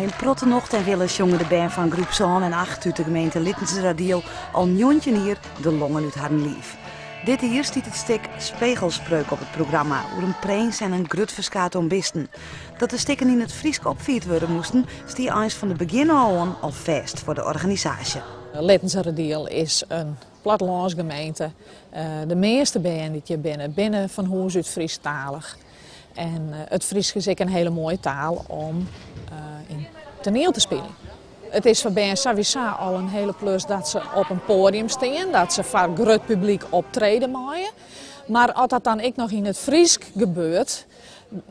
Mei in protte nocht en wille sjonge de bern fan groep sân en acht út de gemeente Littenseradiel al 19 jier de longen út harren liif. Dit jier stiet it stik Spegelspreuk op it programma oer in prins en in grut ferskaat oan bisten. Dat de stikken yn it Frysk opfierd wurde moasten, stie eins fan de begjin ôf oan al fêst foar de organisaasje. Littenseradiel is in plattelânsgemeente. De measte bern dy't hjir binne, binne fan hûs út Frysktalich. En it Frysk is ek in hiele moaie taal om yn toaniel te spyljen. It is foar bern sawiesa al in hiele plus dat se op in poadium stean, dat se foar grut publyk optrede meie. Mar as dat dan ek noch yn it Frysk gebeurt,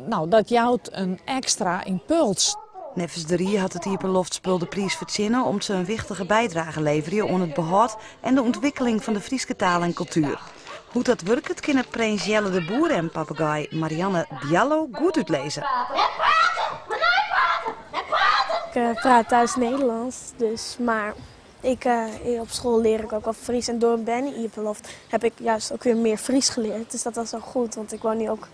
no, dat jout in ekstra ympuls. Neffens de Rie hat it iepenloftspul de priis fertsjinne om't se in wichtige bydrage leverje oan it behâld en de ûntwikkeling fan de Fryske taal en kultuer. Hoe't dat wurket kinne prins Jelle de Boer en pappegaai Marianne Diallo goed útlizze. Ik praat thuis Nederlands, dus, maar ik, op school leer ik ook wel Fries. En door een berne-iepenloft heb ik juist ook weer meer Fries geleerd. Dus dat was wel goed, want ik woon nu ook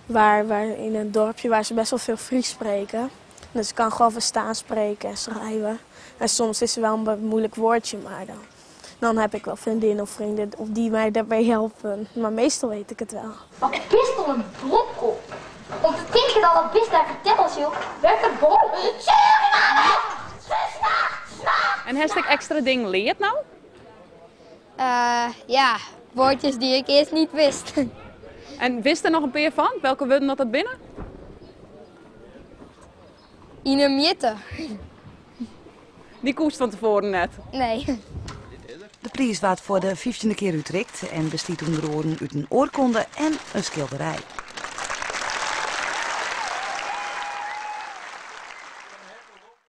waar, waar in een dorpje waar ze best wel veel Fries spreken. Dus ik kan gewoon verstaan spreken en schrijven. En soms is er wel een moeilijk woordje, maar dan, dan heb ik wel vriendinnen of vrienden of die mij daarbij helpen. Maar meestal weet ik het wel. Wat bist al in blomkop. Om te tinken dat dat bist dêr fertelle sil wêr't de bom En hast ek ekstra dingen leard no? Uh, ja, woordjes die ik eerst niet wist. En wist der noch in pear fan? Welke wurden dat dat binne? Yn 'e mjitte. Dy koest fan tefoaren net? Nee. De priis waard foar de fyftjinde kear útrikt en bestiet ûnder oaren út in oarkonde en in skilderij.